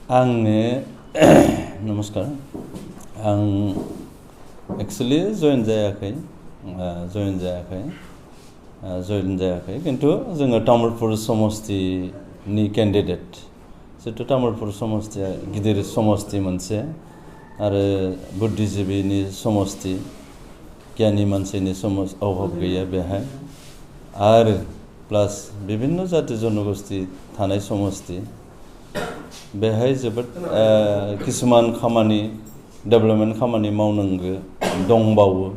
आंनो नमस्कार आं एक्चुअली जइन जायाखै किन्तु जोङो तामुलपुर समस्तिनि कैंडिडेट जितु तामुलपुर समस्तिया गिदिर समस्ति मोनसे आरो बुद्धिजीबीनि समस्ति गियानी मानसिनि अभाब गैया बेहाय आरो प्लास विभिन्न जाति जनगोष्ठी थानाय समस्ति बेहाय जोबोद किसुमान खामानि डेभेलपमेन्ट खामानि मावनांगौ दंबावो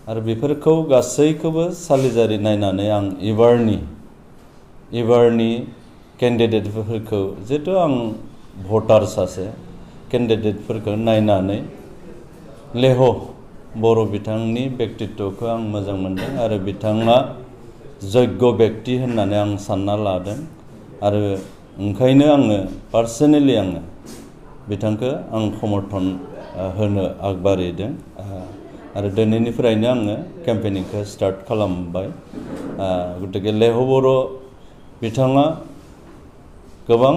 आरो बेफोरखौ गासैखौबो सालिजारि नायनानै आं इबारनि कैंडिडेटफोरखौ जितु आं भटार सासे कैंडिडेटफोरखौ नायनानै लेह बर' बिथांनि व्यक्तित्वखौ आं मोजां मोनदों आरो बिथाङा जग्य व्यक्ति होननानै आं सानना लादों आरो ओंखायनो आङो पार्सनेलि आङो बिथांखौ आं समर्थन होनो आगबारिदों आरो दिनैनिफ्रायनो आङो केम्पेनिंखौ स्टार्ट खालामबाय गतिके लेह बर' बिथाङा गोबां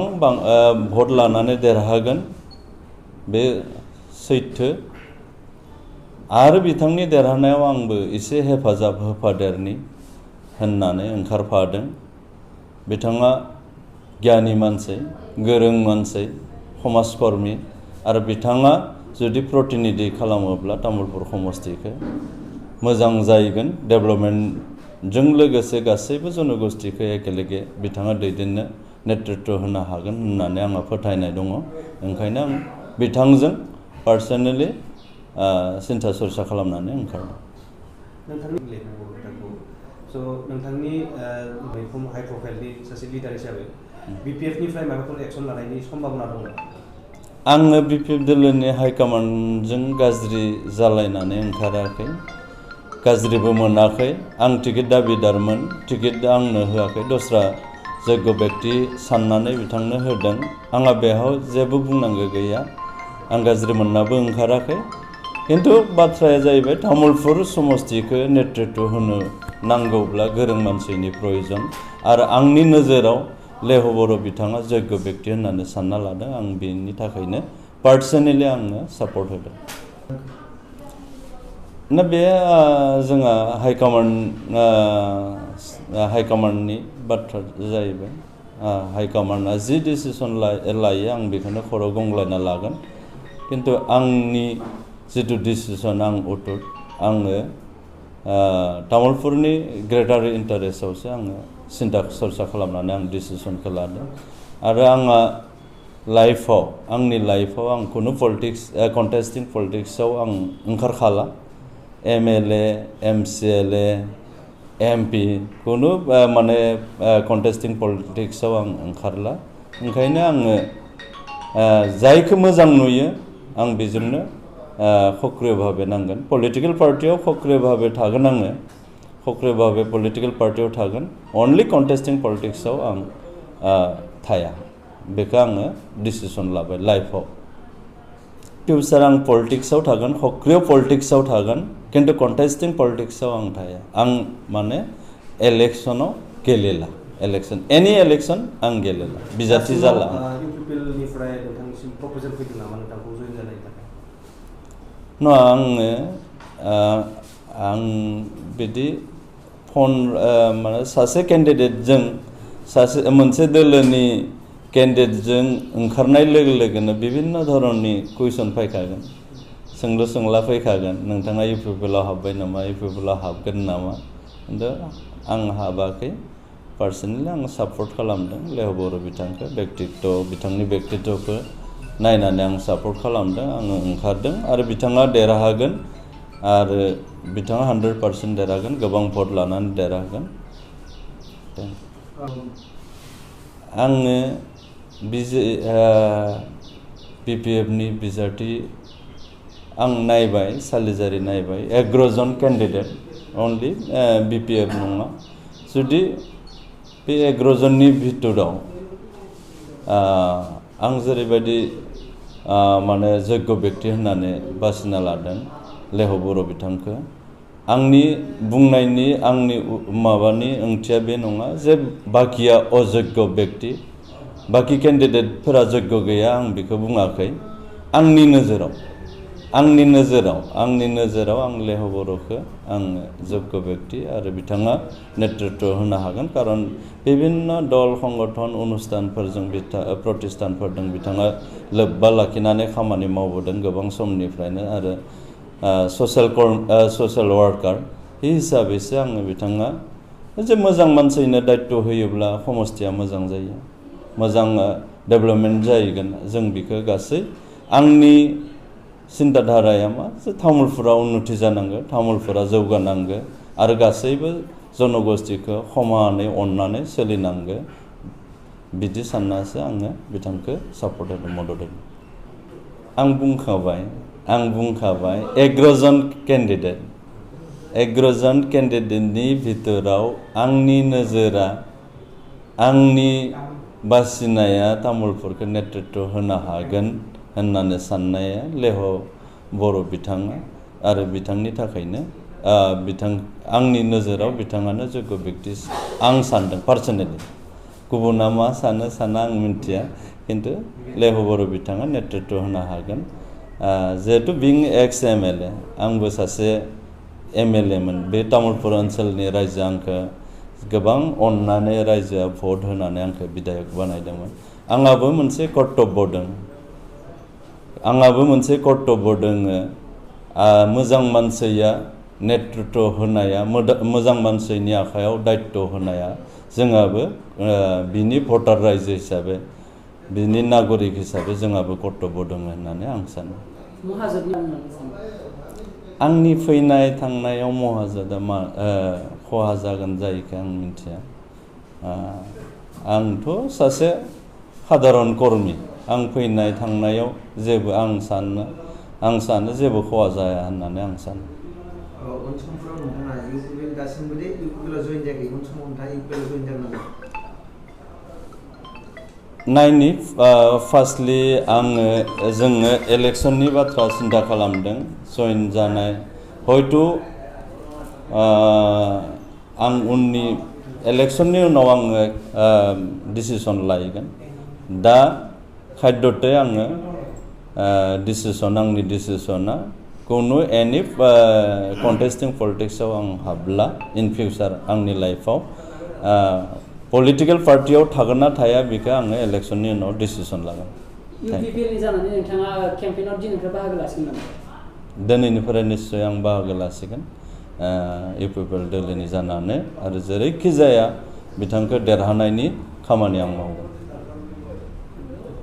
भट लानानै देरहागोन बे सैथो आरो बिथांनि देरहानायाव आंबो एसे हेफाजाब होफादेरनि होननानै ओंखारफादों बिथाङा गियानी मानसि गोरों मानसि समाजकर्मी आरो बिथाङा जुदि प्रतिनिधि खालामोब्ला तामुलपुर समस्तिखौ मोजां जायगोन डेभेलपमेन्टजों लोगोसे गासैबो जनगोष्ठीखौ एकेलगे बिथाङा दैदेननो नेतृत्व होनो हागोन होननानै आंहा फोथायनाय दङ ओंखायनो आं बिथांजों पार्सनेलि सिन्था सरसा खालामनानै ओंखारदों नोंथांनि मैखोम हाई प्रफाइलनि सासे लिडार हिसाबै बीपीएफनिफ्राय माबाफोर एक्शन लानायनि सम्भावना दङ आङो बीपीएफ दोलोनि हाइकमान्डजों गाज्रि जालायनानै ओंखाराखै गाज्रिबो मोनाखै आं टिकेट दाबिदारमोन टिकेट आंनो होआखै दस्रा जग्य व्यक्ति साननानै बिथांनो होदों आंहा बेयाव जेबो बुंनांगौ गैया आं गाज्रि मोननाबो ओंखाराखै किन्तु बाथ्राया जाहैबाय तामुलपुर समस्तिखौ नेतृत्व होनो नांगौब्ला गोरों मानसिनि प्रयोजन आरो आंनि नोजोराव लेह बर' बिथाङा जग्य व्यक्ति होननानै सानना लादों आं बेनि थाखायनो पार्सनेलि आङो सापर्ट होदों ना बे जोंहा हाइकमान्डनि बाथ्रा जाहैबाय हाइकमान्डआ जि डिसिसन लायो आं बेखौनो खर' गंग्लायना लागोन किन्तु आंनि जितु डिसिसन आं अटुट आङो तामुलपुरनि ग्रेटार इन्टारेस्टआवसो आङो सिन्था सरसा खालामनानै आं डिसिसनखौ लादों आरो आंहा आंनि लाइफआव आं खुनु पलिटिक्स कन्टेस्टिं पलिटिक्सआव आं ओंखारखाला एमएलए एमसिएलए एमपि खुनु माने कन्टेस्टिं पलिटिक्सआव आं ओंखारला ओंखायनो आङो जायखौ मोजां नुयो आं बेजोंनो सक्रिय भावे नांगोन पलिटिकल पार्टियाव सक्रिय भावे थागोन आङो सक्रिय भावे पलिटिकल पार्टियाव थागोन अनलि कन्टेस्टिं पलिटिक्सआव आं थाया बेखौ आङो डिसिसन लाबाय लाइफआव फिउचार आं पलिटिक्सआव थागोन सक्रिय पलिटिक्सआव थागोन किन्तु कन्टेस्टिं पलिटिक्सआव आं थाया आं माने इलेक्शनाव गेलेला एनि इलेक्शन आं गेलेला बिजाथि जाला इउपिपिएलनिफ्राय नोंथांनिसिम प्रप'जाल फैदों नामा नोंथांखौ जइन जानायनि थाखाय आं बिदि फन माने सासे कैंडिडेटजों सासे मोनसे दोलोनि कैंडिडेटजों ओंखारनाय लोगो लोगोनो विभिन्न धरननि कुइसन फैखागोन सोंलु सोंला फैखागोन नोंथाङा इउपिपिएलआव हाबबाय नामा इउपिपिएलआव हाबगोन नामा खिन्थु आं हाबाखै पार्सनेलि आं सापर्ट खालामदों लेह बर' बिथांखौ बिथांनि व्यक्तित्वखौ नायनानै आं सापर्ट खालामदों आङो ओंखारदों आरो बिथाङा देरहागोन आरो बिथाङा 100% देरहागोन गोबां भट लानानै देरहागोन आङो बीपीएफनि बिजाथि आं नायबाय सालिजारि नायबाय 11 जन कैंडिडेट अनलि बीपीएफ नङा जुदि बे 11 जननि भितराव आं जेरैबायदि माने जग्य व्यक्ति होननानै बासिना लादों लेह बर' बिथांखौ आंनि बुंनायनि आंनि माबानि ओंथिया बे नङा जे बाकिया अयोग्य व्यक्ति बाखि केन्डिडेटफोरा जग्य गैया आं बेखौ बुङाखै आंनि नोजोराव आं लेह बर'खौ आं जग्य व्यक्ति आरो बिथाङा नेतृत्व होनो हागोन कारन बिभिन्न दल संगठन अनुष्ठानफोरजों प्रतिष्ठानफोरजों बिथाङा लोब्बा लाखिनानै खामानि मावबोदों गोबां समनिफ्रायनो आरो ससियेल वार्कार हिसाबैसो आङो बिथाङा जे मोजां मानसिनो दायित्व होयोब्ला समस्थिया मोजां जायो मोजां डेभेलपमेन्ट जाहैगोन जों बेखौ गासै आंनि सिन्ताधाराया मा जे तामुलपुरा उन्नति जानांगौ तामुलपुरा जौगानांगौ आरो गासैबो जनगोष्ठीखौ समानै अननानै सोलिनांगौ बिदि साननासो आङो बिथांखौ सापर्ट होदों मदद होदों आं बुंखाबाय 11 जन केन्डिडेटनि भितराव आंनि नोजोरा आंनि बासिनाया तामुलपुरखौ नेतृत्व होनो हागोन होननानै साननाया लेह बर' बिथाङा आरो बिथांनि थाखायनो आंनि नोजोराव बिथाङानो जग्य व्यक्ति आं सानदों पार्सनेलि गुबुना मा सानो साना आं मिन्थिया किन्तु लेह बर' बिथाङा नेतृत्व होनो हागोन जिहेतु बिं एक्स MLA आंबो सासे MLA मोन बे तामुलपुर ओनसोलनि रायजोआ आंखौ गोबां अननानै रायजोआ भट होनानै आंखौ बिधायक बानायदोंमोन आंहाबो मोनसे कर्तब्य दोङो मोजां मानसिया नेतृत्व होनाया मोजां मानसिनि आखायाव दायित्व होनाया जोंहाबो बिनि भटार रायजो हिसाबै बिनि नागरिक हिसाबै जोंहाबो कर्तब्य दङ होननानै आं सानो आंनि फैनाय थांनायाव महाजोदा मा खहा जागोन जायखौ आं मिथिया आंथ' सासे साधारन कर्मी आं फैनाय थांनायाव जेबो आं सानो जेबो खहा जाया होननानै आं सानो नायनि फार्स्टलि जोङो इलेक्शननि बाथ्रा सिन्था खालामदों जइन जानाय हयथ' आं उननि इलेक्शननि उनाव आङो डिसिसन लायगोन दा खाद्यते आङो आंनि डिसिसना कुनु एनि कन्टेस्टिं पलिटिक्सआव आं हाबला इन फिउचार आंनि लाइफआव पलिटिकल पार्टियाव थागोन ना थाया बेखौ आङो इलेक्शननि उनाव डिसिसन लागोन दिनैनिफ्राय निश्चय आं बाहागो लासिगोन इउपिपिएल दिल्लीनि जानानै आरो जेरैखि जाया बिथांखौ देरहानायनि खामानि आं मावगोन